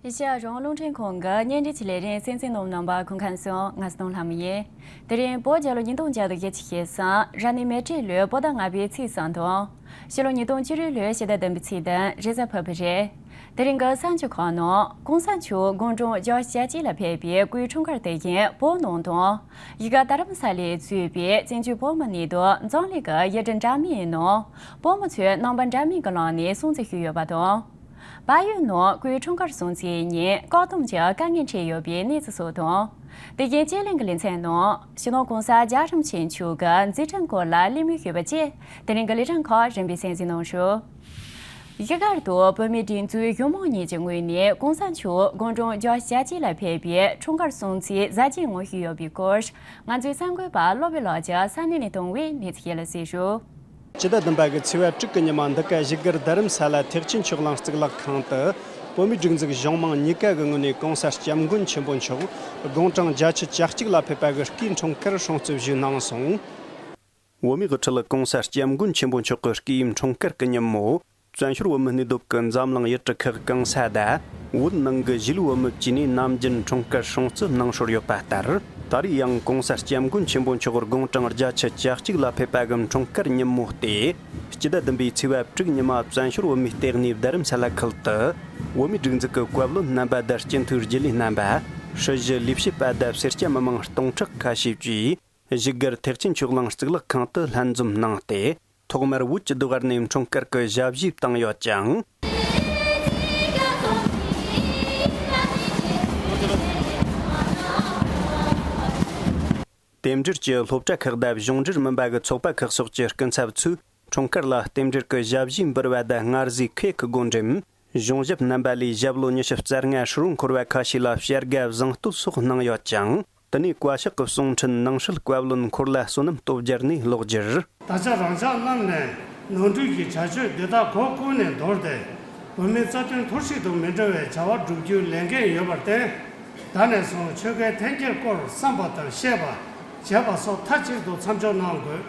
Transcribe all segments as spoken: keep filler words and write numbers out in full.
ཨེ་ཤ་ཡ་རང་དབང་རླུང་འཕྲིན་ཁང་གི་བརྙན་འཕྲིན་གྱི་ལས་རིམ་གསན་གཟིགས་གནང་མི་རྣམ་པ་སྐུ་ཁམས་བཟང་། ང་ཚོ་ལྷ་མོ་ཡིན། དེ་རིང་བོད་རྒྱལ་ལོ་ཉིས་སྟོང་བརྒྱ་དང་བཞི་བཅུ་ཞེ་གསུམ་རབ་གནས་མེ་སྤྲེལ་ལོའི་བོད་ཟླ་ལྔ་པའི་ཚེས་གསུམ་དང་། ཕྱི་ལོ་ཉིས་སྟོང་བཅུ་དྲུག་ལོའི་ཕྱི་ཟླ་བདུན་པའི་ཚེས་བདུན་རེས་གཟའ་ཕུར་བུ་རེད། དེ་རིང་གི་གསར་འགྱུར་ཁག་ནང་གོང་ས་མཆོག་དགུང་གྲངས་བརྒྱད་ཅུ་གྱ་གཅིག་ལ་ཕེབས་པའི་སྐུའི་འཁྲུངས་སྐར་དེ་བཞིན་བོད་ནང་དང་། ཡུལ་སྐོར་རྡ་རམ་ས་ལས་གཙོས་པའི་བཙན་བྱོལ་བོད་མི་གནས་སྡོད་འཛམ་གླིང་གི་ཡུལ་གྲུ་འདྲ་མིན་ནང་བོད་མི་ཚོས་རྣམ་པ་འདྲ་མིན་གྱི་ལམ་ནས་སྲུང་བརྩི་ཞུས་ཡོད་པ་དང་། བལ་ཡུལ་ནང་སྐུའི་འཁྲུངས་སྐར་སྲུང་བརྩིའི་ཉིན་བཀག་སྡོམ་གྱི་དཀའ་ངལ་འཕྲད་ཡོད་པའི་གནས་ཚུལ་སོགས་དང་། དེ་བཞིན་སྤྱི་གླིང་གི་ལེ་ཚན་ནང་སྤྱི་ནོར་༧གོང་ས་རྒྱལ་བ་རིན་པོ་ཆེ་མཆོག་གི་མཛད་འཕྲིན་སྐོར་ལ་གླེང་མོལ་ཞུས་པ་བཅས་དེ་རིང་གི་ལས་རིམ་ཁག་རིམ་པས་གསན་གཟིགས་གནང་ཞུ། གཞིས་སྒར་དུ་བོད་མིའི་སྒྲིག་འཛུགས་གཞུང་མང་གཉིས་ཀྱི་ངོས་ནས་གོང་ས་མཆོག་དགུང་གྲངས་བརྒྱད་ཅུ་གྱ་གཅིག་ལ་ཕེབས་པའི་འཁྲུངས་སྐར་སྲུང་བརྩིའི་གཟའ་སྦྱིན་ངོ་ཞུས་ཡོད་པའི་སྐོར། ང་ཚོའི་གསར་འགོད་པ་བློ་བྷེ་ལགས་ཀྱིས་ས་གནས་ནས་བཏང་བའི་གནས་ཚུལ་ཞིག་ལ་གཟིགས་ཞུ། སྤྱི་ཟླ་བདུན་པ་གི་ཚེས་པ་དྲུག་གི་ཉི་མ་འདི་ག་གཞིས་སྒར་རྡ་རམ་ས་ལ་ཐེག་ཆེན་ཆོས་གླིང་གཙུག་ལག་ཁང་དུ། བོད་མིའི་སྒྲིག་འཛུགས་གཞུང་མང་གཉིས་ཀ་གི་ངོས་ནས་གོང་ས་སྐྱབས་མགོན་ཆེན་པོ་མཆོག་དགུང་གྲངས་བརྒྱད་ཅུ་གྱ་གཅིག་ལ་ཕེབས་པ་གི་སྐུའི་འཁྲུངས་སྐར་སྲུང་བརྩི་ཞུས་གནང་སོང་། བོད་མིའི་དབུ་ཁྲིད་གོང་ས་སྐྱབས་མགོན་ཆེན་པོ་མཆོག་གི་སྐུའི་འཁྲུངས་སྐར་གྱི་ཉིན་མོ། བཙན་བྱོལ་བོད་མི་གནས་སྡོད་ཀྱི་འཛམ་གླིང་ཡུལ་གྲུ་ཁག་གང་ས་དང་། བོད་ནང་གི་གཞིས་ལུས་བོད་མི་བཅས་ནས་ནམ་རྒྱུན་འཁྲུངས་སྐར་སྲུང་བརྩི་གནང་སྲོལ་ཡོད་པ་ལྟར། ད་རེས་ཡང་གོང་ས་སྐྱབས་མགོན་ཆེན་པོ་མཆོག་དགུང་གྲངས་བརྒྱད་ཅུ་གྱ་གཅིག་ལ་ཕེབས་པ་གི་འཁྲུངས་སྐར་ཉིན་མོ་སྟེ། སྤྱི་ཟླ་བདུན་པའི་ཚེས་པ་དྲུག་ཉི་མ་བཙན་བྱོལ་བོད་མིའི་ལྟེ་གནས་རྡ་རམ་ས་ལ་ཁུལ་དུ། བོད་མིའི་སྒྲིག་འཛུགས་ཀྱི་བཀའ་བློན་རྣམ་པ་དང་སྤྱི་འཐུས་རྒྱུན་ལས་རྣམ་པ། སྲིད་ཞུ་ལས་བྱེད་པ་དང་སེར་སྐྱ་མི་མང་སྟོང་ཕྲག་ཁ་ཤས་ཀྱིས། གཞིས་སྒར་ཐེག་ཆེན་ཆོས་གླིང་གཙུག་ལག་ཁང་དུ་ལྷན་འཛོམས་གནང་སྟེ། ཐོག་མར་བོད་ཀྱི་སྡོད་སྒར་ནས་འཁྲུངས་སྐར་གྱི་ཞབས་ཕྱི་བཏང་ཡོད་ཅིང་། རྟེན་འབྲེལ་གྱི་སློབ་གྲྭ་ཁག་དང་གཞུང་འབྲེལ་མིན་པ་གི་ཚོགས་པ་ཁག་སོགས་ཀྱི་སྐུ་ཚབ་ཚོས་འཁྲུངས་སྐར་ལ་རྟེན་འབྲེལ་གྱི་ཞབས་ཕྱི་འབུལ་བ་དང་མངའ་གཟུགས་ཁེ་གི་སྒོ་འགྲིམ། གཞུང་ཞབས་རྣམ་པ་ལས་ཞབས་ལོ་ཉི་ཤུ་རྩ་ལྔ་ཧྲིལ་བོ་འཁོར་བ་ཁ་ཤས་ལ་བྱ་དགའ་གཟེངས་བསྟོད་སོགས་གནང་ཡོད་ཅིང་། དེ་ནས་བཀའ་ཤག་གི་གསུང་འཕྲིན་ནང་སྲིད་བཀའ་བློན་འཁོར་ལྷ་བསོད་ནམས་སྟོབས་རྒྱལ་ནས་ཀློག་རྒྱུར། ད་ཆ་རང་ཅག་རྣམས་ནས་ནོར་འཁྲུལ་གྱི་བྱ་སྤྱོད་འདི་དག་གོ་ཀུན་ནས་འདོར་ཏེ། བོད་མིའི་རྩ་དོན་འཐོར་ཞིག་ཏུ་མི་འགྲོ་བའི་བྱ་བ་བསྒྲུབ་རྒྱུའི་ལས་འགན་ཡོད་པར་བརྟེན། ད་ནས་བཟུང་ཆོལ་ཁའི་འཐེན་འཁྱེར་སྐོར་བསམ་པ་དང་བཤད་པ། བྱེད་པ་སོགས་མཐའ་གཅིག་ཏུ་མཚམས་འཇོག་གནང་དགོས།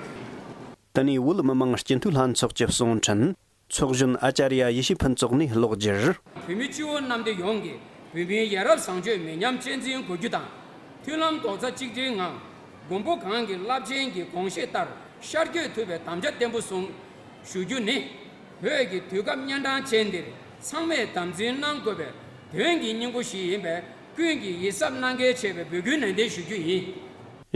དེ་ནས་བོད་མི་མང་སྤྱི་འཐུས་ལྷན་ཚོགས་ཀྱི་གསུང་འཕྲིན། ཚོགས་གཞོན་ཨ་ཅཱརྱ་ཡེ་ཤེས་ཕུན་ཚོགས་ནས་ཀློག་རྒྱུར། བོད་མི་སྤྱི་བོ་གནམ་བསྟན་ཡོངས་ཀྱིས་བོད་མིའི་ཡ་རབས་བཟང་སྤྱོད་མི་ཉམས་གཅེས་འཛིན་དགོས་རྒྱུ་དང་། མཐུན་ལམ་རྡོག་རྩ་གཅིག་སྒྲིལ་ངང་། མགོན་པོ་གང་གི་རླབས་ཆེན་གྱི་དགོངས་བཞེད་ལྟར་ཤར་བསྐྱོད་ཐུབ་པའི་དམ་བཅའ་བརྟན་པོ་བཟུང་ཞུ་རྒྱུ་ནི། བོད་ཀྱི་དུས་སྐབས་གཉན་འཕྲང་ཅན་འདིར་ཚང་མས་དམ་འཛིན་གནང་དགོས་པའི་དོན་གྱི་སྙིང་པོ་ཞིག་ཡིན་པས། ཀུན་གྱིས་ཡིད་གཟབ་གནང་གལ་ཆེ་བའི་འབོད་སྐུལ་ནན་ཏན་ཞུ་རྒྱུ་ཡིན།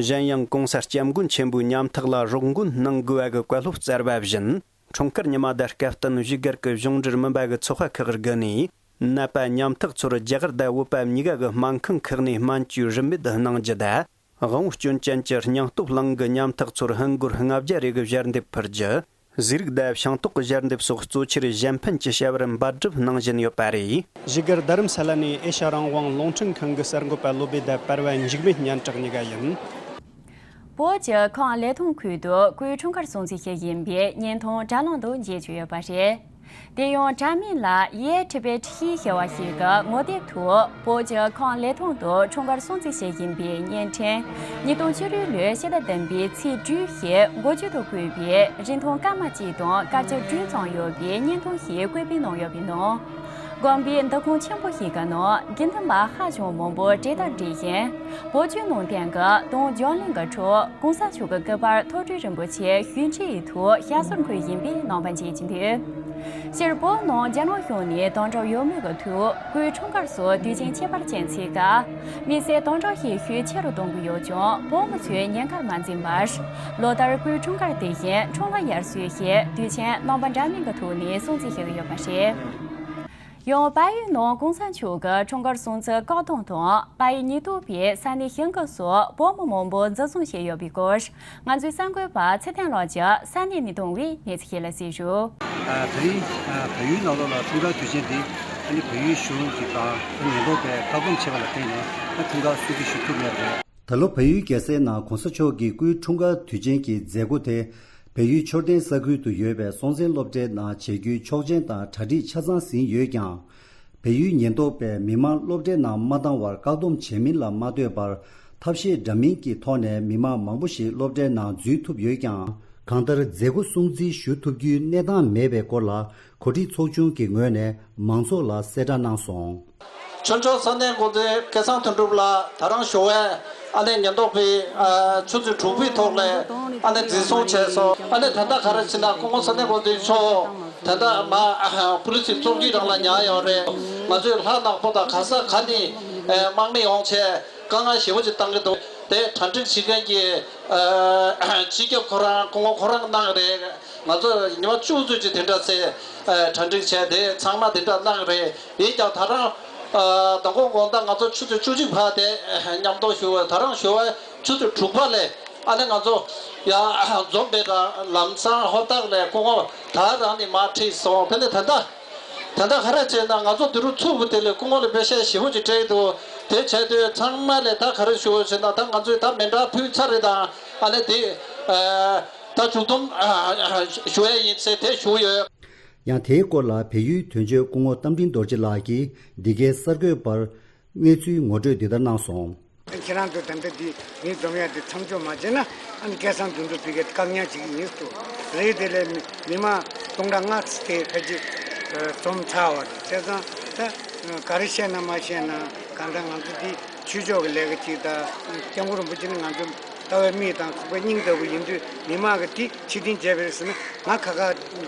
གཞན་ཡང་གོང་ས་སྐྱབས་མགོན་ཆེན་པོའི་ཉམ་ཐག་ལ་རོགས་མགོན་གནང་དགོས་པ་གི་བཀའ་སློབ་སྩལ་བ་བཞིན། འཁྲུངས་སྐར་ཉི་མ་དང་སྐབས་བསྟུན་བཞུགས་སྒར་གྱི་གཞུང་འབྲེལ་མིན་པ་གི་ཚོགས་པ་ཁག་བརྒྱུད་ནས། ནད་པ་ཉམ་ཐག་ཚོར་རྒྱ་གར་དང་བོད་པ་གཉིས་ཀ་གི་སྨན་ཁང་ཁག་ནས་སྨན་བཅོས་རིན་མེད་གནང་རྒྱུ་དང་། དབང་པོ་སྐྱོན་ཅན་གྱི་སྙིང་སྟོབས་གླིང་གི་ཉམ་ཐག་ཚོར་ཧིན་སྒོར་ལྔ་བརྒྱ་རེ་གི་ཞལ་འདེབས་ཕུལ་རྒྱུ། གཟི་རིགས་དང་ཤིང་ཏོག་གི་ཞལ་འདེབས་སོགས་གཙོ་ཆེར་གཞན་ཕན་གྱི་བྱ་བར་འབད་འགྲུབ་གནང་བཞིན་ཡོད་པ་རེད། བཞུགས་སྒར་རྡ་རམ་ས་ལ་ནས་ཨེ་ཤ་རང་དབང་རླུང་འཕྲིན་ཁང་གི་གསར་འགོད་པ་བློ་བྷེ་དང་པར་བ་འཇིགས་མེད་སྙན་གྲགས་གཉིས་ཀ་ཡིན། བོད་ཀྱི་ཁམས་ལེ་ཐོང་ཁུལ་དུ་སྐུའི་འཁྲུངས་སྐར་སྲུང་བརྩི་ཞུ་བཞིན་པའི་བརྙན་ཐུང་དྲ་ལམ་དུ་མཇལ་རྒྱུ་ཡོད་པ་རེད། དེ་ཡང་དྲ་མིག་ལ་ཡེ་ཁྲི་པེ་ཁྲི་ཞེས་པ་ཞིག་གི་ངོ་དེབ་ཐོག་བོད་ཀྱི་ཁམས་ལེ་ཐོང་དུ་འཁྲུངས་སྐར་སྲུང་བརྩི་ཞུ་བཞིན་པའི་བརྙན་འཕྲིན། ཉིས་སྟོང་བཅུ་དྲུག་ལོའི་ཕྱི་ཟླ་བདུན་པའི་ཚེས་དྲུག་ཞེས་འགོ་བརྗོད་དུ་བཀོད་པའི་རིང་ཐུང་སྐར་མ་གཅིག་དང་སྐར་ཆ་དྲུག་ཙམ་ཡོད་པའི་བརྙན་ཐུང་ཞིག་བཀོད་སྤེལ་གནང་ཡོད་པའི་ནང་། དགོན་པའི་འདུ་ཁང་ཆེན་པོ་ཞིག་གི་ནང་དགེ་འདུན་པ་ཧ་ཅང་མང་པོ་གྲལ་སྟར་སྒྲིག་བཞིན། བོད་བརྒྱུད་ནང་བསྟན་གྱི་དུང་རྒྱང་གླིང་གི་ཁྲོད་གོང་ས་མཆོག་གི་སྐུ་པར་ཐོག་སྤྲུལ་རིན་པོ་ཆེ་ཞུ་འཕྲིའི་ཐོག་ཞལ་གསུར་འཁོད་བཞིན་པའི་རྣམ་པ་མཇལ་རྒྱུ་འདུག་སྤྱིར་བོད་ནང་རྒྱ་ནག་གཞུང་ནས་དམ་དྲག་ཡོད་མུས་ཀྱི་ཐོག་སྐུའི་འཁྲུངས་སྐར་སོགས་དུས་ཆེན་ཁྱད་པར་ཅན་ཚེས་ཀ་མི་སེར་དམ་དྲག་ཞེ་ཞུ་ཆེ་རུ་གཏོང་གི་ཡོད་ཀྱང་། བོད་མི་ཚོས་ཉེན་ཁར་མ་འཛེམས་པར་ལོ་ལྟར་སྐུའི་འཁྲུངས་སྐར་དེ་བཞིན་འཁྲུངས་ལྷ་དབྱར་གསོལ་ཞེས་དུས་ཆེན་རྣམ་པ་འདྲ་མིན་གྱི་ཐོག་ནས་སྲུང་བརྩི་ཞུ་གི་ཡོད་པ་རེད། ཡང་བལ་ཡུལ་ནང་གོང་ས་མཆོག་གི་འཁྲུངས་སྐར་སྲུང་བརྩི་བཀག་སྡོམ་དང་། བལ་ཡུལ་ཉེན་རྟོག་པས་ས་གནས་ཞིང་ཁུལ་སོགས་བོད་མི་མང་པོ་འཛིན་བཟུང་བྱས་ཡོད་པའི་སྐོར། ང་ཚོའི་གསར་འགོད་པ་ཚེ་བརྟན་ལགས་ཀྱིས་ས་གནས་ནས་བཏང་བའི་གནས་ཚུལ་ཞིག་ལ་གཟིགས་ཞུ། ཨ། དེ་རིང་ཨ་བལ་ཡུལ་ནང་ལོགས་ལ་འཁྲུངས་སྐར་དུས་ཆེན་འདི་ཨ་ནི་བལ་ཡུལ་གཞུང་གི་དང་ཉེན་རྟོག་པས་བཀག་སྡོམ་བྱས་པ་ལ་བརྟེན་ནས་ཨ་འཁྲུངས་སྐར་སྲུང་བརྩི་ཞུ་ཐུབ་མེད་པ་རེད། ད་ལོ་བལ་ཡུལ་རྒྱལ་སའི་ནང་གོང་ས་མཆོག་གི་སྐུའི་འཁྲུངས་སྐར་དུས་ཆེན་གྱི་མཛད་སྒོ་དེ། བལ་ཡུལ་མཆོད་རྟེན་ས་ཁུལ་དུ་ཡོད་པའི་སྲོང་བཙན་སློབ་གྲྭའི་ནང་བྱེད་རྒྱུའི་ཆོག་མཆན་དང་གྲ་སྒྲིག་ཆ་ཚང་ཟིན་ཡོད་ཀྱང་། བལ་ཡུལ་ཉེན་རྟོག་པས་མི་མང་སློབ་གྲྭའི་ནང་མ་བཏང་བར་བཀག་སྡོམ་བྱེད་མིན་ལ་མ་ལྟོས་པར། ཐབས་ཤེས་འདྲ་མིན་གྱི་ཐོག་ནས་མི་མང་མང་པོ་ཞིག་སློབ་གྲྭའི་ནང་འཛུལ་ཐུབ་ཡོད་ཀྱང་། གང་ལྟར་མཛད་སྒོ་སྲུང་བརྩི་ཞུ་ཐུབ་རྒྱུའི་གནས་སྟངས་མེད་པའི་སྐོར་ལ། གོ་སྒྲིག་ཚོགས་ཆུང་གི་ངོས་ནས་མང་ཚོགས་ལ་གསལ་བསྒྲགས་གནང་སོང་། ཆོས་འབྱོར་ས་གནས་འགོ་འཛིན་སྐལ་བཟང་དོན་གྲུབ་ལགས་ད་རང་ཞོགས་པའི་ཨ་ནི་ཉེན་རྟོག་པས་ཨ་ཆུ་ཚོད་དྲུག་པའི་ཐོག་ལས་ཨ་ནི་འཛིན་བཟུང་བྱས་སོང་། ཨ་ནི་ད་ལྟ་ག་རེ་བྱས་ན་སྐུ་ངོ་ས་གནས་འགོ་འཛིན་མཆོག་ད་ལྟ་མ་པུ་ལི་སི་བཙོག་གི་རང་ལ་ཉར་ཡོད་རེད། ང་ཚོས་ལྷ་ནག་པོ་དང་ག་ས་ག་ནས་དམག་མི་ཡོང་བྱས་དཀའ་ངལ་ཞེ་པོ་ཅིག་བཏང་གི་འདུག་དེ་གྲ་སྒྲིག་བྱེད་མཁན་གྱི་སྤྱི་ཁྱབ་ཁོ་རང་སྐུ་ངོ་ཁོ་རང་གནང་རེད། ང་ཚོ་ཉི་མ་བཅུ་ཙམ་ཅིག་དེ་འདྲ་ཚེ་གྲ་སྒྲིག་བྱས་དེ་ཚང་མ་དེ་འདྲ་གནང་རེད། ཡིན་ཀྱང་ད་རང་མདང་དགོང་དགོང་དག་ང་ཚོ་ཆུ་ཚོད་བཅུ་གཅིག་བར་དེ་མཉམ་དུ་ཞུ་བ་ད་རང་ཞོགས་པ་ཆུ་ཚོད་དྲུག་པ་ལས་ཨ་ནི་ང་ཚོ་ཡང་འཛོམས་པའི་གྲས་ལམ་སང་ཧོབ་ཐག་ལས་སྐུ་ངོ་ད་རང་ནས་མར་ཁྲིད་སོང་། དེ་ནས་ད་ལྟ་ད་ལྟ་ག་རེ་བྱས་ན་ང་ཚོ་འདི་རུ་ཚུགས་པ་དེ་ལས་སྐུ་ངོ་ལ་དཔེ་བཤད་ཞིབ་པོ་ཅིག་སྤྲད་འདུག་དེ་བྱས་དུས་ཚང་མ་ལས་ད་ག་རེ་ཞུ་བ་བྱས་ན་ད་ང་ཚོས་ད་མེ་འདྲ་ཕུལ་ཚར་རེད་དང་ཨ་ནི་དེ་ད་མཇུག་སྡོམ་ཞུ་ཡ་ཡིན་ཟེར་དེ་ཞུ་ཡོད། ཡང་དེའི་སྐོར་ལ་བལ་ཡུལ་དོན་གཅོད་སྐུ་ངོ་རྟ་མགྲིན་རྡོ་རྗེ་ལགས་ཀྱིས་འདི་གའི་གསར་འགོད་པར་གནས་ཚུལ་ངོ་སྤྲོད་འདི་ལྟར་གནང་སོང་། ཁྱེད་རང་ཚོ་ད་ལྟ་འདི་མི་འཛོམས་ཡ་འདི་མཚམས་འཇོག་མ་བྱས་ན་ཨ་ནི་སྐལ་བཟང་དོན་གྲུབ་ཕ་གིར་བཀག་ཉར་བྱེད་ཀྱི་ཡིན་ཟེར། རེད་དེ་ལས་མི་མི་མང་སྟོང་ཕྲག་ལྔ་དེ་ཕལ་ཆེར་འཛོམས་ཚར་བ་རེད། བྱས་ཙང་ད་ག་རེ་བཤད་ན་མ་བཤད་ན་གང་ལྟར་ང་ཚོ་འདི་ཆོས་ཕྱོགས་ཀྱི་ལས་ཀ་ཅིག་དང་སྐྱབས་མགོན་རིན་པོ་ཆེ་ནི་ང་ཚོ་ལྟ་བའི་མིག་དང་ཁོག་པའི་སྙིང་ལྟ་བུ་ཡིན་དུས་མི་མང་གི་དེ་ཕྱིར་འཐེན་བྱས་པ་རེད་ཟེར་ན་ང་ཁ་ཁ་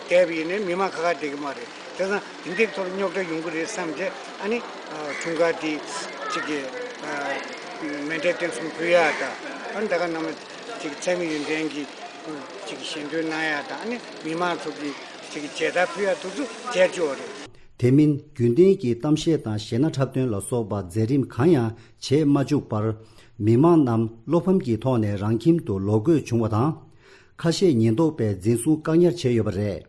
བསྡད་པ་ཡིན་ནའི་མི་མང་ཁ་ཁ་བསྡད་ཀྱི་མ་རེད། བྱས་ཙང་དེ་འདྲའི་ཐོག་རྙོག་དྲ་ཡོང་གི་རེད་བསམ་བྱས་ཨ་ནི་འཁྲུངས་སྐར་དེ་གཅིག་གི་མཎྜལ་རྟེན་གསུམ་ཕུལ་ཡག་དང་ཨ་ནི་ད་ག་ནང་བཞིན་གཅིག་ཚད་མེད་ཡོན་ཏན་གྱི་གཅིག་ཞལ་འདོན་གནང་ཡག་དང་ཨ་ནི་མི་མང་ཚོ་གི་གཅིག་མཇལ་དར་ཕུལ་ཡག་དེ་ཚོ་མཇལ་བཅུག་པ་རེད། དེ་མིན་རྒྱུན་ལྡན་གྱི་གཏམ་བཤད་དང་གཞས་སྣ་འཁྲབ་སྟོན་ལ་སོགས་པ་མཛད་རིམ་གང་ཡང་བྱེད་མ་བཅུག་པར། མི་མང་རྣམས་བློ་ཕམ་གྱི་ཐོག་ནས་རང་ཁྱིམ་དུ་ལོག་དགོས་བྱུང་བ་དང་། ཁ་ཤས་ཉེན་རྟོག་པས་འཛིན་བཟུང་བཀག་ཉར་བྱས་ཡོད་པ་རེད།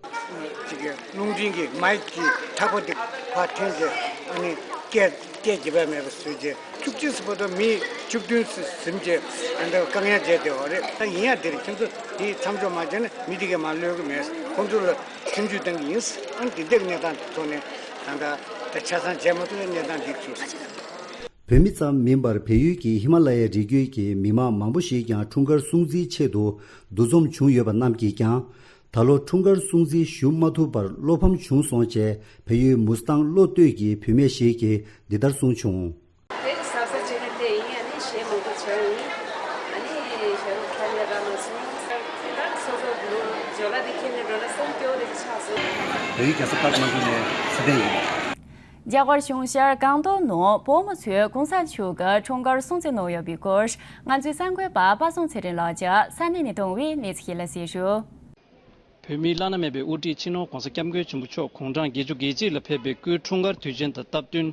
ཅིག་གི་རླུང་འཕྲིན་གྱི་མའིག་གི་མཁྲེགས་པ་དེ་ཕར་འཐེན་བྱས་ཨ་ནི་སྐད་སྐད་རྒྱབ་ཡ་མེད་པ་བཟོས་བྱས་བཅུ་གཅིག་ཙམ་བར་དུ་མི་བཅུ་བདུན་ཙམ་ཟིན་བྱས་ཨ་ནི་བཀག་ཉར་བྱས་བསྡད་པ་རེད། ད་ཡིན་ཡང་དེ་རིང་ཁྱེད་ཚོ་དེ་མཚམས་འཇོག་མ་བྱས་ན་མི་དེ་གས་མར་གློད་ཀྱི་མེད། ཁོང་ཚོ་ལ་སྐྱོན་བརྗོད་གཏང་གི་ཡིན། ཨ་ནི་དེ་འདྲའི་གནས་སྟངས་དེ་ཐོག་ནས་ད་ལྟ་ད་ཆ་ཚང་བྱས་མ་ཐུབ་པའི་གནས་སྟངས་འདི་བྱུང་སོང་། བོད་མི་ཙམ་མིན་པར་བལ་ཡུལ་གྱི་ཧི་མ་ལ་ཡའི་རི་རྒྱུད་ཀྱི་མི་མང་མང་པོ་ཞིག་ཀྱང་འཁྲུངས་སྐར་སྲུང་བརྩིའི་ཆེད་དུ་འདུ་འཛོམས་བྱུང་ཡོད་པ་རྣམས་ཀྱིས་ཀྱང་། ད་ལོ་འཁྲུངས་སྐར་སྲུང་བརྩི་ཞུ་མ་ཐུབ་པར་བློ་ཕམ་བྱུང་སོང་ཅེས་བལ་ཡུལ་མུ་སི་ཐང་བློ་གཏོད་ཀྱི་བུད་མེད་ཞིག་གིས་འདི་ལྟར་གསུངས་བྱུང་། དེ་གཟབ་གཟབ་བྱས་ནས་བལྟས་ཡིན། ཨ་ནི་གཞས་མང་པོ་བྱས་ཡིན། ཨ་ནི་ཞབས་བྲོ་འཁྲབ་ཡ་རག་མ་སོང་། ད་སོ་སོ་ལོ་ཇོ་ལ་དེ་ཁྱེར་ནས་འགྲོ་ན་སེམས་སྐྱོ་བོ་དེ་ཆགས་སོང་། བལ་ཡུལ་རྒྱལ་ས་ཀ་ཐ་མན་གྲུ་ནས་ཚེ་བརྟན་ཡིན། རྒྱ་གར་གཞུང་ཤར་སྒང་ཏོག་ནང་བོད་མི་ཚོས་གོང་ས་མཆོག་གི་འཁྲུངས་སྐར་སྲུང་བརྩི་གནང་ཡོད་པའི་སྐོར་ང་ཚོའི་གསར་འགོད་པ་པ་སངས་ཚེ་རིང་ལགས་ཀྱིས་ས་གནས་ནས་བཏང་བའི་གནས་ཚུལ་ཞིག་ལ་གསན་ཞུ། བོད་མིའི་བླ་ན་མེད་པའི་དབུ་ཁྲིད་སྤྱི་ནོར་༧གོང་ས་༧སྐྱབས་མགོན་ཆེན་པོ་མཆོག་དགུང་གྲངས་བརྒྱད་ཅུ་གྱ་གཅིག་ལ་ཕེབས་པའི་སྐུའི་འཁྲུངས་སྐར་དུས་ཆེན་དང་སྟབས་བསྟུན།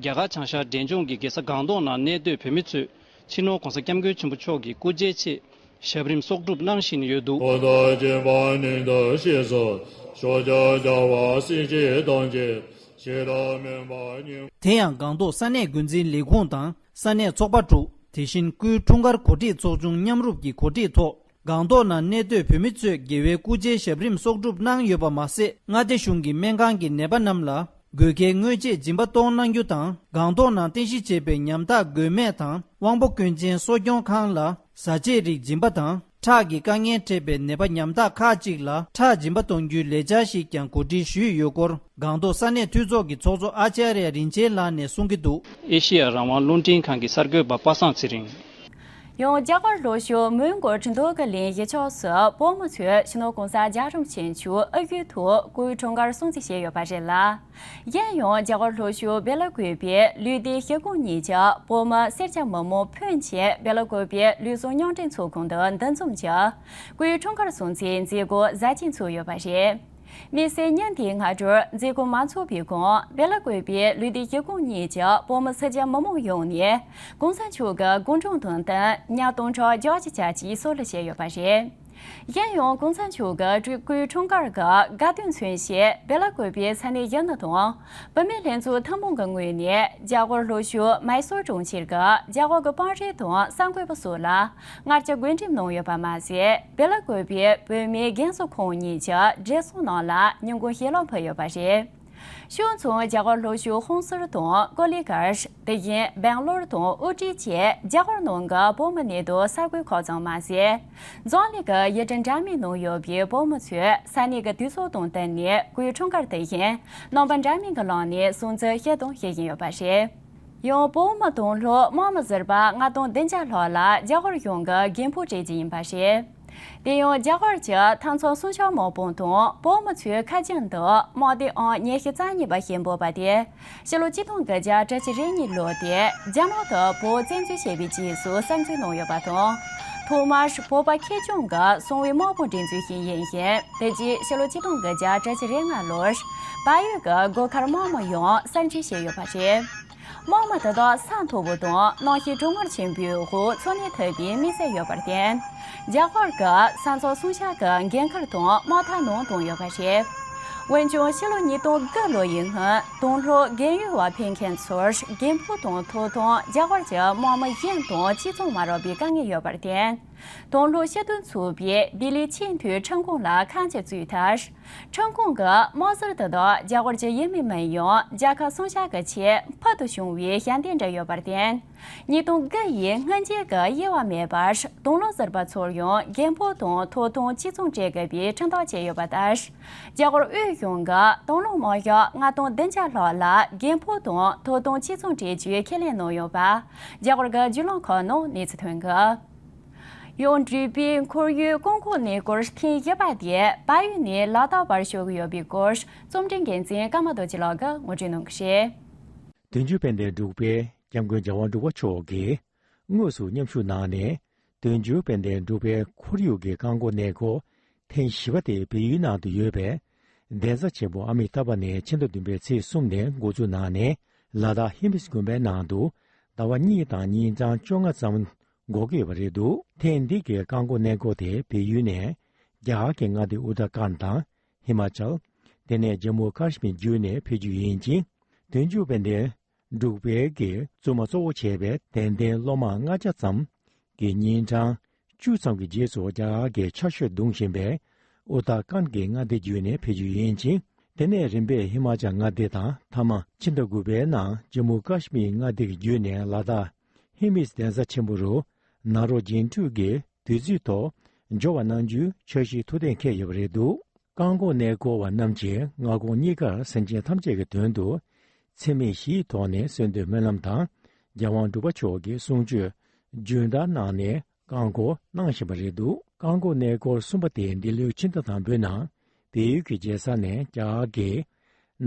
རྒྱ་གར་བྱང་ཤར་འབྲས་ལྗོངས་ཀྱི་རྒྱལ་ས་སྒང་ཏོག་ནང་གནས་སྡོད་བོད་མི་ཚོས་སྤྱི་ནོར་༧གོང་ས་༧སྐྱབས་མགོན་ཆེན་པོ་མཆོག་གི་སྐུ་ཕྱྭའི་ཆེད་ཞབས་རིམ་གསོག་སྒྲུབ་གནང་བཞིན་ཡོད་འདུག། ཨོ་ད་སྦྱིན་པ་ནི་འདི་ཞེས་སོགས་ཕྱོགས་བཅུར་རྒྱལ་བ་སྲས་བཅས་ཐམས་ཅད་ཤེས་རབ་སྨོན་པ་སྙིང་། དེ་ཡང་སྒང་ཏོག་ས་གནས་འགོ་འཛིན་ལས་ཁུངས་དང་ས་གནས་ཚོགས་པ་དྲུག་དེ་བཞིན་སྐུའི་འཁྲུངས་སྐར་གོ་སྒྲིག་ཚོགས་ཆུང་མཉམ་རུབ་ཀྱི་གོ་སྒྲིག་ཐོག་སྒང་ཏོག་ནང་གནས་སྡོད་བོད་མི་ཚོས་རྒྱལ་བའི་སྐུ་ཕྱྭའི་ཞབས་རིམ་གསོག་སྒྲུབ་གནང་ཡོད་པ་མ་ཟད། མངའ་སྡེ་གཞུང་གི་སྨན་ཁང་གི་ནད་པ་རྣམས་ལ་དགོས་གལ་དངོས་ཆེད་སྦྱིན་པ་གཏོང་གནང་རྒྱུ་དང་། སྒང་ཏོག་ནང་རྟེན་གཞི་བྱས་པའི་ཉམ་ཐག་མགོན་སྨན་དང་དབང་པོ་སྐྱོན་ཅན་གསོ་སྐྱོང་ཁང་ལ་བཟའ་ཆས་རིགས་སྦྱིན་པ་དང་། ཁྲག་གི་དཀའ་ངལ་འཕྲད་པའི་ནད་པ་ཉམ་ཐག་ཁག་ཅིག་ལ་ཁྲག་སྦྱིན་པ་གཏོང་རྒྱུའི་ལས་འཆར་ཞིག་ཀྱང་གོ་སྒྲིག་ཞུས་ཡོད་སྐོར་སྒང་ཏོག་ས་གནས་འཐུས་ཚོགས་ཀྱི་ཚོགས་གཙོ་ཨ་ཅཱརྱ་རིན་ཆེན་ལགས་ནས་གསུང་གི་འདུག། ཨེ་ཤེ་ཡ་རང་དབང་རླུང་འཕྲིན་ཁང་གི་གསར་འགོད་པ་པ་སངས་ཚེ་རིང་། ཡང་རྒྱ་གར་ལྷོ་ཕྱོགས་མོན་གྷོ་ཁྲིན་ཏུའུ་གི་གླིང་གཞིས་ཆགས་སུ་བོད་མི་ཚོས་སྤྱི་ནོར་༧གོང་ས་༧རྒྱལ་བ་རིན་པོ་ཆེ་མཆོག་ཨ་ཡུལ་དུ་སྐུའི་འཁྲུངས་སྐར་སྲུང་བརྩི་བྱས་ཡོད་པ་རེད་ལ། གཞན་ཡང་རྒྱ་གར་ལྷོ་ཕྱོགས་སྦེ་ལ་ཀོབ་པའི་ལུས་བདེ་ཞི་ཁོངས་གཉིས་ཀྱི་བོད་མི་སེར་སྐྱ་མི་མང་ཕོན་ཆེ་སྦེ་ལ་ཀོབ་པའི་ལུས་ཟུངས་རྙིང་དྲན་ཚོགས་ཁང་དུ་འདུ་འཛོམས་ཀྱིས་སྐུའི་འཁྲུངས་སྐར་སྲུང་བརྩིའི་མཛད་སྒོ་གཟབ་རྒྱས་ཚུགས་ཡོད་པ་རེད། དམིགས་བསལ་ཉིན་དེའི་སྔ་དྲོར་མཛད་སྒོ་མ་ཚོགས་པའི་གོང་སྦེ་ལ་ཀོབ་པའི་ལུས་བདེ་ཞི་ཁོངས་གཉིས་ཀྱི་བོད་མི་སེར་སྐྱ་མི་མང་ཡོངས་ནས་གོང་ས་མཆོག་གི་དགུང་གྲངས་དང་བསྟུན་ཉ་སྟོང་ཕྲག་བརྒྱད་ཅུ་གྱ་གཅིག་གསོལ་རས་བཞེས་ཡོད་པ་རེད། གཞན་ཡང་གོང་ས་མཆོག་གི་སྤྲུལ་སྐུའི་འཁྲུངས་སྐར་གྱི་དགའ་སྟོན་མཚོན་ཆེད་སྦེ་ལ་ཀོབ་པའི་ས་གནས་ཡུལ་སྣ་དང་བུད་མེད་ལྷན་ཚོགས་ཐུན་མོང་གི་ངོས་ནས་རྒྱ་གར་ལྷོ་ཕྱོགས་མའི་སོར་གྲོང་ཁྱེར་གྱི་རྒྱ་གར་གྱི་དཔོན་རིགས་དང་གསར་འགོད་པ་སོགས་ལ་ངར་སྐྱབས་བཀའ་དྲིན་གནང་ཡོད་པ་མ་ཟད། སྦེ་ལ་ཀོབ་པའི་བོད་མིའི་རྒན་གསོ་ཁང་གཉིས་ཀྱི་བགྲེས་སོང་རྣམས་ལ་ཉིན་གུང་ཞལ་ལག་ཕུལ་ཡོད་པ་རེད། ཕྱོགས་མཚུངས་རྒྱ་གར་ལྷོ་ཕྱོགས་ཧོན་སུར་དང་ཀོ་ལི་གྷལ། དེ་བཞིན་སྦེང་ལོར་དང་ཨུ་ཊི་བཅས་རྒྱ་གར་ནང་གི་བོད་མི་གནས་སྡོད་ས་ཁུལ་ཁག་ཙམ་མ་ཟད། འཛམ་གླིང་གི་ཡུལ་གྲུ་འདྲ་མིན་ནང་ཡོད་པའི་བོད་མི་ཚོས་ས་གནས་ཀྱི་དུས་ཚོད་དང་བསྟུན་ནས་སྐུའི་འཁྲུངས་སྐར་དེ་བཞིན་རྣམ་པ་འདྲ་མིན་གྱི་ལམ་ནས་སྲུང་བརྩི་ཞུ་དང་ཞུ་བཞིན་ཡོད་པ་རེད། ཡང་བོད་མི་དང་ལྷོ་དམག་མི་ཟུར་པ་ལྔ་སྟོང་བདུན་བརྒྱ་ལྷག་ལ་རྒྱ་གར་གཞུང་གིས་འགན་འཁུར་སྤྲད་རྒྱུ་ཡིན་པ་རེད། དེ་ཡང་རྒྱ་གར་གྱི་མཐའ་མཚམས་སྲུང་སྐྱོབ་དམག་དཔུང་དང་བོད་མི་ཚོའི་ཁ་རྒྱུན་དུ་དམག་སྡེ་ཨང་ཉི་ཤུ་རྩ་གཉིས་པ་ཞེས་འབོད་པ་དེ། ཕྱི་ལོ་ཆིག་སྟོང་དགུ་བརྒྱ་གྱ་བཞི་ལོ་དེ་རྒྱ་ནག་གིས་བོད་བཙན་འཛུལ་བྱས་པའི་རྗེས་སུ་གསར་འཛུགས་གནང་ཡོད་པ་དང་། ཐོག་མར་བོད་པ་ཁེ་གྱོང་གིས་སྲུང་བའི་དམག་དཔུང་སྒྲིག་འཛུགས་ཤིག་ཡིན་ཞིང་། དེ་རྗེས་ཕྱི་ལོ་ཆིག་སྟོང་དགུ་བརྒྱ་གྱ་བཞི་ལོའི་ལོར་བལ་ཡུལ་གྱི་སྒོ་ཁར་དམག་མི་ཡང་གསར་འཛུགས་བྱས་ཡོད་པ་རེད། དམག་མི་དེ་དག་ས་མཐོ་པོ་དང་གནམ་གཤིས་གྲང་ངར་ཆེན་པོའི་འོག་འཚོ་གནས་ཐུབ་པའི་དམིགས་བསལ་ཡོད་པར་བརྟེན། རྒྱ་གར་གྱི་ས་མཚམས་སྲུང་བྱ་གི་འགན་ཁུར་དང་དམག་འཐབ་ནང་བཏང་ཡོད་པ་རེད། འོན་ཀྱང་ཕྱི་ལོ་ཉིས་སྟོང་དགུ་ལོ་ཡི་སྔོན་དང་ལྷོ་རྒན་ཡོལ་བ་ཕེབས་མཁན་ཚོར་རྒན་ཕོ་དང་ཐོག་དང་རྒྱ་གར་གྱི་དམག་མི་གཞན་དང་གཅིག་མཚུངས་མ་རག་པའི་དཀའ་ངལ་ཡོད་པར་བརྟེན། དང་ལྷོ་སྤྱི་མཐུན་ཚོགས་པས་ལྡི་ལིའི་ཆེས་མཐོའི་ཁྲིམས་ཁང་ལ་ཁ་འཆམ་བཙུགས་མཐར། ཁྲིམས་ཁང་གིས་དམག་ཟུར་དེ་དག་རྒྱ་གར་གྱི་ཡུལ་མི་མིན་ཡང་རྒྱལ་ཁབ་སྲུང་བྱ་གི་ཆེད་ཕུལ་དུ་བྱུང་བའི་ཞལ་འདེབས་འབྲི་ཡོད་པར་བརྟེན། ཉིས་སྟོང་དགུ་ཡི་སྔོན་རྗེས་ཀྱི་དབྱེ་བ་མེད་པར་དང་ལོ་ཟུར་པ་ཚོར་ཡང་རྒན་ཕོ་དང་ཐོག་དང་གཅིག་མཚུངས་སྤྲད་དགོས་པའི་ཁྲིམས་ཐག་བཅད་ཡོད་པ་ལྟར། རྒྱ་གར་དབུས་གཞུང་གིས་དང་ལོ་དམག་ཞག་ལྔ་སྟོང་བདུན་བརྒྱ་ལྷག་ལ་རྒན་ཕོ་དང་ཐོག་དང་གཅིག་མཚུངས་སྤྲད་རྒྱུའི་ཁས་ལེན་གནང་ཡོད་པ། རྒྱ་གར་གྱི་བརྒྱུད་ལམ་ཁག་ནང་གནས་ཚུལ་ཐོན་གྱི། ཡང་འབྲུག་པའི་ཁོར་ཡུག་བཀག་འགོག་གནས་སྐོར་ཐེངས་བཞི་པ་དེ་བལ་ཡུལ་ནས་ལ་དྭགས་བར་ཞུགས་ཀྱི་ཡོད་པའི་སྐོར་རྩོམ་སྒྲིག་འགན་འཛིན་ཀརྨ་རྡོ་རྗེ་ལགས་ཀྱིས་ངོ་སྤྲོད་གནང་གི་རེད། དོན་གཅོད་དཔལ་ལྡན་འབྲུག་པའི་སྐྱབས་མགོན་རྒྱལ་དབང་འབྲུག་པ་མཆོག་གིས་དངོས་སུ་མཉམ་ཞུགས་གནང་ནས། དོན་གཅོད་དཔལ་ལྡན་འབྲུག་པའི་ཁོར་ཡུག་གི་བཀག་འགོག་གནས་སྐོར་ཐེངས་བཞི་པ་དེ་བལ་ཡུལ་ནང་དུ་ཡོད་པའི་གདན་ས་ཆེན་པོ་ཨ་མི་ཏཱ་བ་ནས་ཕྱི་ཟླ་བདུན་པའི་ཚེས་གསུམ་ནས་འགོ་འཛུགས་གནང་ནས། ལ་དྭགས་ཧེ་མིས་དགོན་པའི་ནང་དུ་ཟླ་བ་གཉིས་དང་ཉིན་གྲངས་བཅོ་ལྔ་ཙམ་འགོར་གྱི་ཡོད་པ་རེད་འདུག་ཐེངས་འདི་གའི་བཀག་འགོག་གནས་སྐོར་དེ་བལ་ཡུལ་ནས་རྒྱ་གར་གྱི་མངའ་སྡེ་ཨུ་ཏར་ཁཱན་དང་ཧི་མ་ཅལ། དེ་ནས་ཇམ་མུ་ཀ་ཤི་མིར་བརྒྱུད་ནས་ཕེབས་རྒྱུ་ཡིན་ཅིང་། དོན་གཅོད་དཔལ་ལྡན་འབྲུག་པའི་གི་བཙུན་མ་གཙོ་བོ་བྱས་པའི་དད་ལྡན་སློབ་མ་ལྔ་བརྒྱ་ཙམ་གྱིས་ཉིན་གྲངས་བཅུ་ཙམ་གྱི་རྗེས་སུ་རྒྱ་གར་གྱི་ཆར་ཞོད་གདུང་བཞིན་པའི་ཨུ་ཏར་ཁཱན་གྱི་མངའ་སྡེ་བརྒྱུད་ནས་ཕེབས་རྒྱུ་ཡིན་ཅིང་། དེ་ནས་རིམ་པས་ཧི་མ་ཅལ་མངའ་སྡེ་དང་། མཐའ་མ་ཕྱི་ཟླ་དགུ་པའི་ནང་ཇམ་མུ་ཀ་ཤི་མིར་མངའ་སྡེ་བརྒྱུད་ནས་ལ་དྭགས་ཧེ་མིས་གདན་ས་ཆེན་པོ་རུ་ནཱ་རོ་རྒྱན་སྤྲུལ་གྱི་དུས་ཚོད་ཐོག་འབྱོར་བ་གནང་རྒྱུའི་འཆར་གཞི་ཐུགས་གཏན་འཁེལ་ཡོད་པ་རེད་འདུག་བཀག་འགོག་གནས་སྐོར་བ་རྣམས་ཀྱིས་སྔ་དགོང་གཉིས་ཀར་སེམས་ཅན་ཐམས་ཅད་ཀྱི་དོན་དུ་འཚེ་མེད་ཞི་བའི་ཐོག་ནས་གསོལ་འདེབས་སྨོན་ལམ་དང་། རྒྱལ་དབང་འབྲུག་པ་མཆོག་གི་གསུང་ཆོས་རྒྱུན་ལྡན་གནང་ནས་བཀག་འགོག་གནང་བཞིན་པ་རེད་འདུག་བཀག་འགོག་གནས་སྐོར་གསུམ་པ་དེ་འདི་ལོའི་ཕྱི་ཟླ་དང་པོའི་ནང་བལ་ཡུལ་གྱི་རྒྱལ་ས་ནས་རྒྱ་གར་གྱི་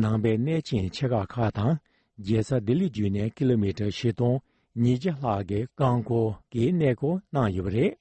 ནང་པའི་གནས་ཆེན་ཆེ་ཁག་ཁག་དང་། རྒྱལ་ས་ལྡི་ལི་བརྒྱུད་ནས་ཀི་ལོ་མི་ཊར་བཞི་སྟོང་ཉིས་བརྒྱ་ལྷག་གི་བཀག་འགོག་གི་གནས་སྐོར་གནང་ཡོད་པ་རེད།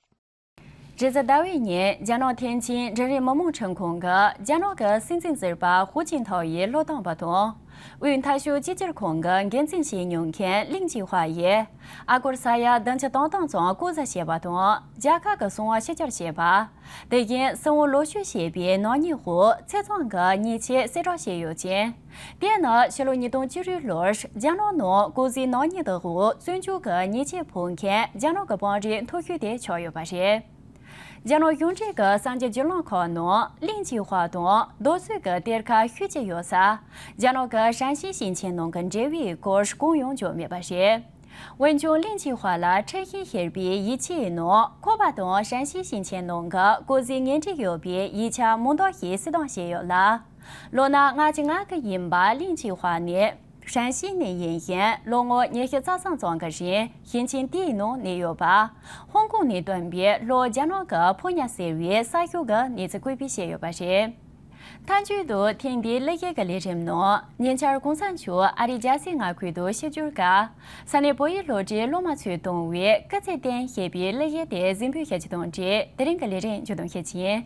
རེས་གཟའ་ཟླ་བའི་ཉིན་རྒྱ་ནག་ཐེན་ཅིན་འབྲིང་རིམ་མི་དམངས་ཁྲིམས་ཁང་གིས་རྒྱ་ནག་གི་སྲིད་འཛིན་ཟུར་པ་ཧུའུ་ཅིན་ཐའོ་ཡི་བློ་བཏང་བ་དང་། དབུས་མཐའ་ཤོད་གཅིག་གྱུར་ཁང་གི་འགན་འཛིན་བྱས་མྱོང་མཁན་ལིན་ཅི་ཧྭ་ཡིས་ཨ་སྒོར་ས་ཡ་བདུན་ཅུ་དོན་གྲངས་ཙམ་ལྐོག་ཟ་བྱས་པ་དང་། རྒྱལ་ཁབ་ཀྱི་གསང་བ་ཕྱི་གྱར་བྱས་པ། དེ་བཞིན་སྲིད་དབང་ལོག་སྤྱོད་བྱས་པའི་ནག་ཉེས་འོག་ཚེས་གྲངས་ཀྱི་ཉེས་ཆད་གསལ་བསྒྲགས་བྱས་ཡོད་ཅིང་། དེ་ནི་ཕྱི་ལོ་ཉིས་སྟོང་བཅུ་དྲུག་ལོར་རྒྱ་ནག་ནང་ལྐོག་ཟའི་ནག་ཉེས་དག་འོག་བཙོན་འཇུག་གི་ཉེས་ཆད་ཕོག་མཁན་རྒྱ་ནག་གི་དཔོན་རིགས་མཐོ་ཤོས་དེ་ཆགས་ཡོད་པ་རེད། རྒྱ་ནག་གཞུང་འབྲེལ་གྱི་གསར་འགྱུར་བརྒྱུད་ལམ་ཁག་ནང་ལིན་ཅི་ཧྭ་དང་རྡོ་སོལ་གྱི་གཏེར་ཁ་ཤུལ་གྱི་ཡོད་ས། རྒྱ་ནག་གི་ཧྲན་ཞི་ཞིང་ཆེན་ནང་གི་འབྲེལ་བའི་སྐོར་གང་ཡང་བརྗོད་མེད་པ་རེད། འོན་ཀྱང་ལིན་ཅི་ཧྭ་ལ་འཁྲུལ་ཞིག་བཤད་པའི་ཡིག་ཆའི་ནང་ཁོ་པ་དང་ཧྲན་ཞི་ཞིང་ཆེན་ནང་གི་ལྐོག་ཟའི་ངན་འབྲེལ་ཡོད་པའི་ཡིག་ཆ་མང་དག་ཞིག་གསལ་བསྒྲགས་བྱས་ཡོད་ལ། ལོ་ན་ལྔ་བཅུ་ང་དགུ་ཡིན་པ་ལིན་ཅི་ཧྭ་ནི་ཧྲན་ཞི་ནས་ཡིན་ཞིང་། ལོ་ངོ་ཉི་ཤུ་རྩ་གསུམ་ཙམ་གྱི་རིང་ཞིང་ཆེན་དེའི་ནང་གནས་ཡོད་པ། ཧོང་ཀོང་ནས་ཐོན་པའི་ལྷོ་རྒྱ་ནག་གི་ཕོ་ཉ་ཟེར་བའི་ས་ཕྱོགས་ཀྱི་གནས་ཚུལ་བཀོད་སྤེལ་བྱས་ཡོད་པ་རེད། མཐའ་མཇུག་ཏུ་ཐེངས་འདིའི་གླུ་གཞས་ཀྱི་ལས་རིམ་ནང་ཉེ་ཆར་གོང་ས་མཆོག་ཨ་རིའི་རྒྱལ་སའི་མངའ་ཁུལ་དུ་ཆིབས་བསྒྱུར་སྐབས། ས་གནས་བོད་ཡིག་སློབ་གྲྭའི་སློབ་མ་ཚོས་བཏང་བའི་སྐུ་ཚེ་བརྟན་ཞེས་པའི་གླུ་གཞས་དེ་གཟིགས་འབུལ་ཞུ་རྒྱུ་དང་འབྲེལ། དེ་རིང་གི་ལས་རིམ་མཇུག་བསྡོམས་ཞུ་རྒྱུ་ཡིན།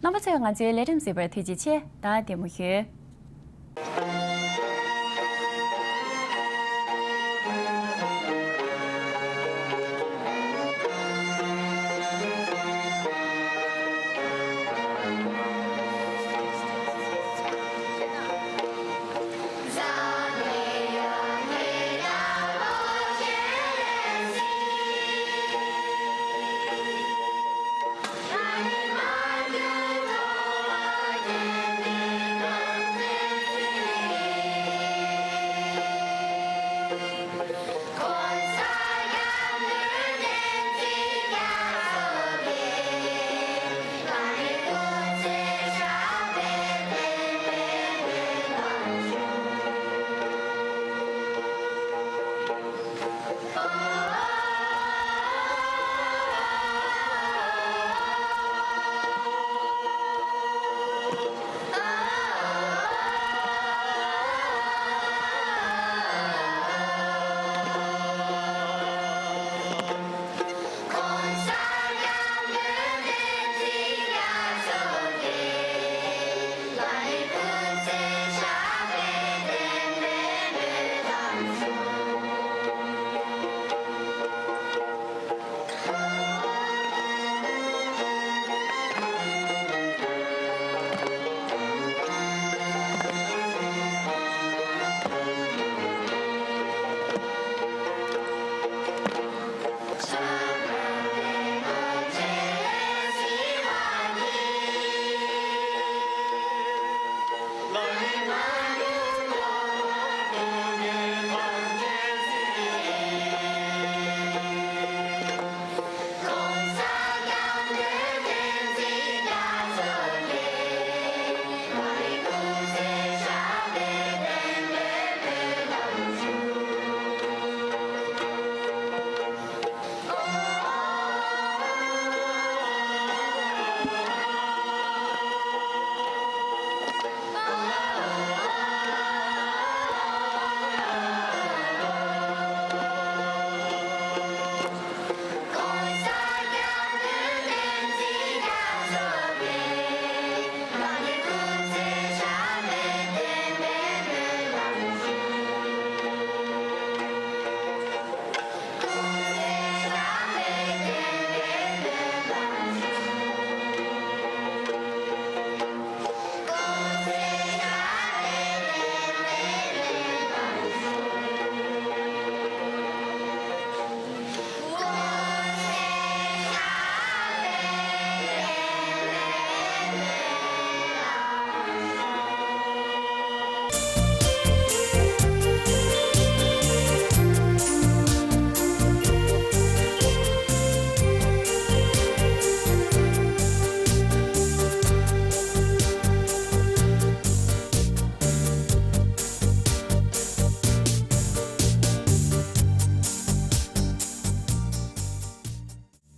རྣམ་པ་ཚོས་ང་ཚོའི་ལས་རིམ་གཟིགས་པར་ཐུགས་རྗེ་ཆེ། ད་བདེ་མོ་བཞུགས།